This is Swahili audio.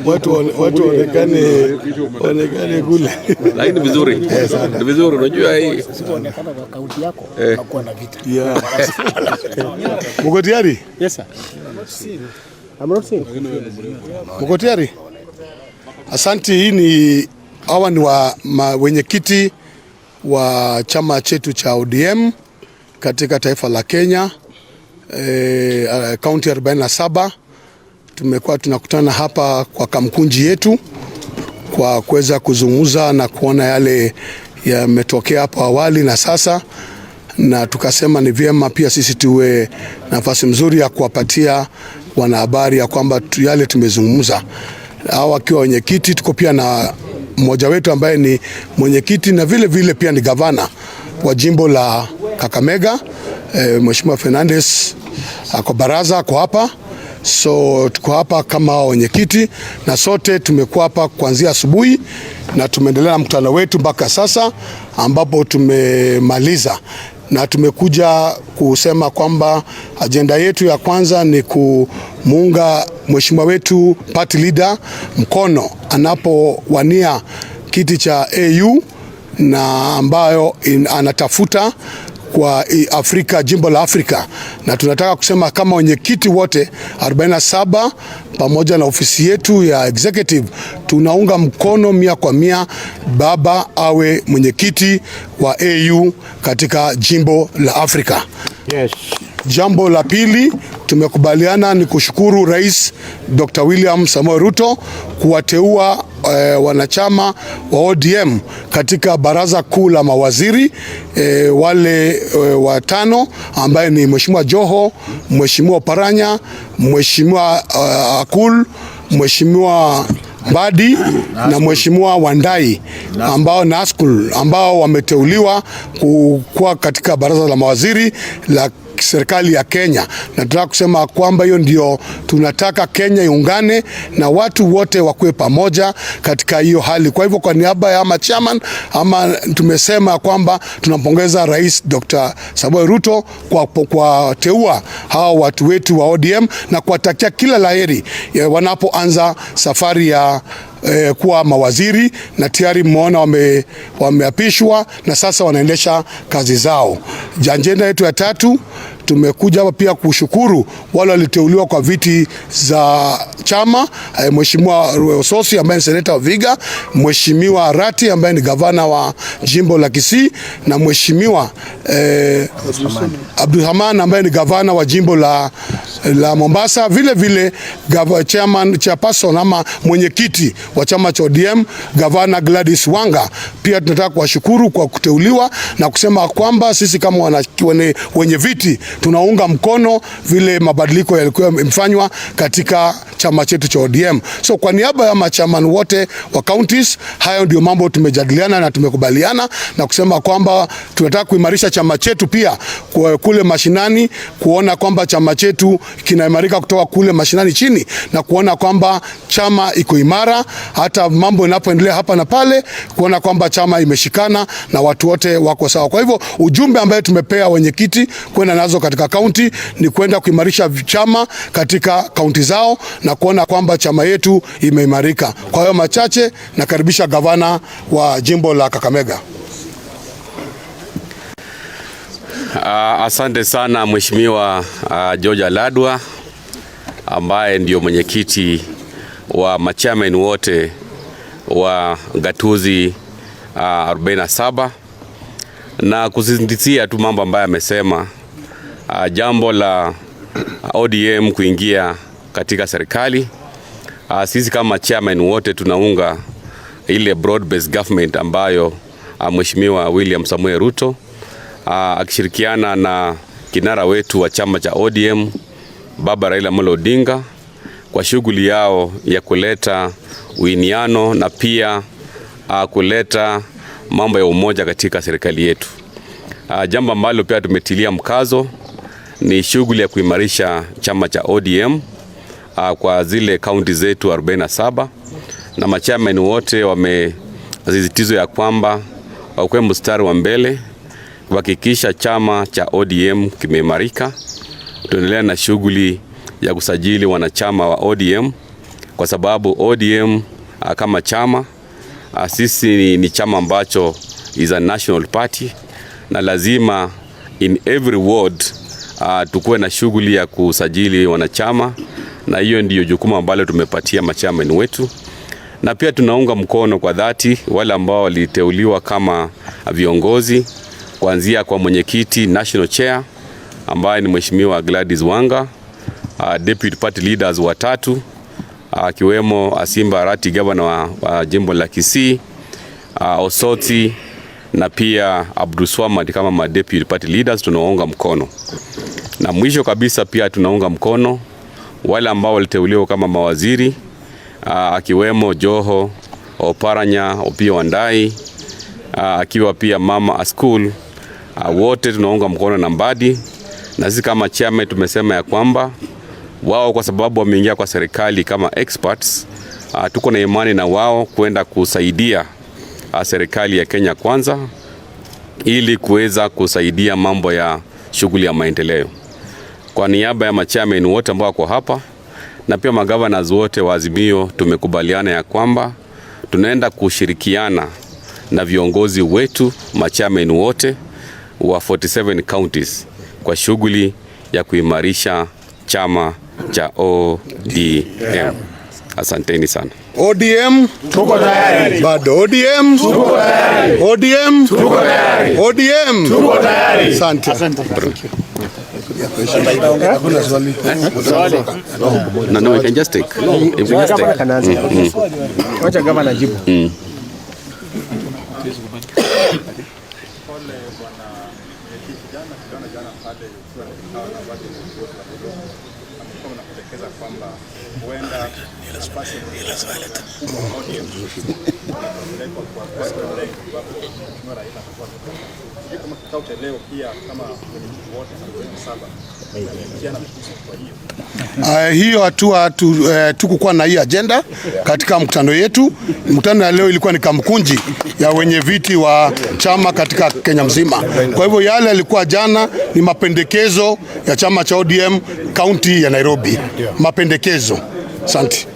Watu waonekane kule. Lakini vizuri. Ni vizuri, unajua hii. Usipoonekana kwa kaunti yako, unakuwa na vita. Yeah. Mko tayari? Yes sir. I'm not saying. Mko tayari? Asante. Hii ni hawa ni wenyekiti wa chama chetu cha ODM katika taifa la Kenya, kaunti 47. Tumekuwa tunakutana hapa kwa kamkunji yetu kwa kuweza kuzungumza na kuona yale yametokea hapo awali na sasa, na tukasema ni vyema pia sisi tuwe nafasi mzuri ya kuwapatia wanahabari ya kwamba yale tumezungumza. Hao wakiwa wenyekiti, tuko pia na mmoja wetu ambaye ni mwenyekiti na vile vile pia ni gavana wa jimbo la Kakamega, Mheshimiwa Fernandez ako baraza, ako hapa. So tuko hapa kama wenyekiti na sote tumekuwa hapa kuanzia asubuhi na tumeendelea na mkutano wetu mpaka sasa ambapo tumemaliza, na tumekuja kusema kwamba ajenda yetu ya kwanza ni kumuunga mheshimiwa wetu party leader mkono anapowania kiti cha AU na ambayo anatafuta kwa Afrika, jimbo la Afrika, na tunataka kusema kama wenyekiti wote 47 pamoja na ofisi yetu ya executive tunaunga mkono 100% baba awe mwenyekiti wa AU katika jimbo la Afrika. Yes. Jambo la pili tumekubaliana ni kushukuru Rais Dr. William Samoei Ruto kuwateua wanachama wa ODM katika baraza kuu la mawaziri, wale watano ambaye ni Mheshimiwa Joho, Mheshimiwa Paranya, Mheshimiwa Akul, Mheshimiwa Mbadi na Mheshimiwa Wandai ambao na Askul ambao wameteuliwa kuwa katika baraza la mawaziri la serikali ya Kenya. Na tunataka kusema kwamba hiyo ndio tunataka Kenya iungane na watu wote wakuwe pamoja katika hiyo hali. Kwa hivyo kwa niaba ya ama chairman ama tumesema kwamba tunampongeza Rais Dr. Samoei Ruto kwa kuwateua hawa watu wetu wa ODM na kuwatakia kila laheri wanapoanza safari ya kuwa mawaziri, na tayari mmeona wameapishwa na sasa wanaendesha kazi zao. Ajenda yetu ya tatu, tumekuja hapa pia kushukuru wale waliteuliwa kwa viti za chama, Mheshimiwa Osotsi ambaye ni seneta wa Vihiga, Mheshimiwa Arati ambaye ni gavana wa jimbo la Kisii na Mheshimiwa Abdulrahman ambaye ni gavana wa jimbo la Mombasa, vile vile chairman, chairperson ama mwenyekiti wa chama cha ODM Gavana Gladys Wanga. Pia tunataka kuwashukuru kwa kuteuliwa na kusema kwamba sisi kama wenye viti tunaunga mkono vile mabadiliko yalikuwa yamefanywa katika chama chetu cha ODM. So kwa niaba ya machairman wote wa counties, hayo ndio mambo tumejadiliana na tumekubaliana na kusema kwamba tunataka kuimarisha chama chetu pia kule mashinani, kuona kwamba chama chetu kinaimarika kutoka kule mashinani chini na kuona kwamba chama iko imara, hata mambo yanapoendelea hapa na pale, kuona kwamba chama imeshikana na watu wote wako sawa. Kwa hivyo ujumbe ambaye tumepea wenyekiti kwenda nazo katika kaunti ni kwenda kuimarisha chama katika kaunti zao na kuona kwamba chama yetu imeimarika. Kwa hiyo machache, nakaribisha gavana wa jimbo la Kakamega. Asante sana Mheshimiwa George Aladwa ambaye ndio mwenyekiti wa machairman wote wa gatuzi 47, na kusisitizia tu mambo ambayo amesema, jambo la ODM kuingia katika serikali. Sisi kama chairman wote tunaunga ile broad based government ambayo Mheshimiwa William Samoei Ruto akishirikiana na kinara wetu wa chama cha ODM Baba Raila Amolo Odinga kwa shughuli yao ya kuleta uwiano na pia kuleta mambo ya umoja katika serikali yetu. Jambo ambalo pia tumetilia mkazo ni shughuli ya kuimarisha chama cha ODM kwa zile kaunti zetu 47, na machairman wote wamesisitiza ya kwamba wakuwe mstari wa mbele kuhakikisha chama cha ODM kimeimarika. Tuendelea na shughuli ya kusajili wanachama wa ODM. Kwa kwa sababu ODM kama chama, sisi ni chama ambacho is a national party, na lazima in every ward tukuwe na shughuli ya kusajili wanachama, na hiyo ndiyo jukumu ambalo tumepatia machairman wetu. Na pia tunaunga mkono kwa dhati wale ambao waliteuliwa kama viongozi, kuanzia kwa mwenyekiti, national chair, ambaye ni Mheshimiwa Gladys Wanga, deputy party leaders watatu, akiwemo Simba Arati, gavana wa jimbo la Kisii, Osoti na pia Abdulswamad kama ma deputy party leaders tunaunga mkono. Na mwisho kabisa pia tunaunga mkono wale ambao waliteuliwa kama mawaziri, akiwemo Joho, Oparanya, Opiyo Wandayi, akiwa pia Mama Askul. Wote tunaunga mkono na Mbadi, na sisi kama chama tumesema ya kwamba wao kwa sababu wameingia kwa serikali kama experts, tuko na imani na wao kwenda kusaidia serikali ya Kenya Kwanza ili kuweza kusaidia mambo ya shughuli ya maendeleo. Kwa niaba ya machairman wote ambao wako hapa na pia magovernors wote wa Azimio, tumekubaliana ya kwamba tunaenda kushirikiana na viongozi wetu, machairman wote wa 47 counties, kwa shughuli ya kuimarisha chama cha ODM. Asanteni sana. ODM Tuko tayari. Bado ODM. Tuko tayari. ODM. Tuko tayari. ODM. Tuko tayari. Asante. Hakuna swali. No, we can just take. If we just take. Wacha gavana ajibu. Pole bwana mwenyekiti, jana tuliona jana pale ukiwa na kikao na wale viongozi wa Dodoma, amekuwa mnapendekeza kwamba huenda nafasi ya mkubwa wa ODM kupelekwa kwa Western ambapo Mheshimiwa Raila atakuwa ametoka. Sijui kama kikao cha leo pia kama mwenyekiti wote 47 mnafikiana kuhusu kwa hiyo. Hiyo hatua tukukuwa na hii agenda katika mkutano yetu. Mkutano ya leo ilikuwa ni kamkunji ya wenye viti wa chama katika Kenya mzima. Kwa hivyo yale yalikuwa jana ni mapendekezo ya chama cha ODM kaunti ya Nairobi, mapendekezo. Asante.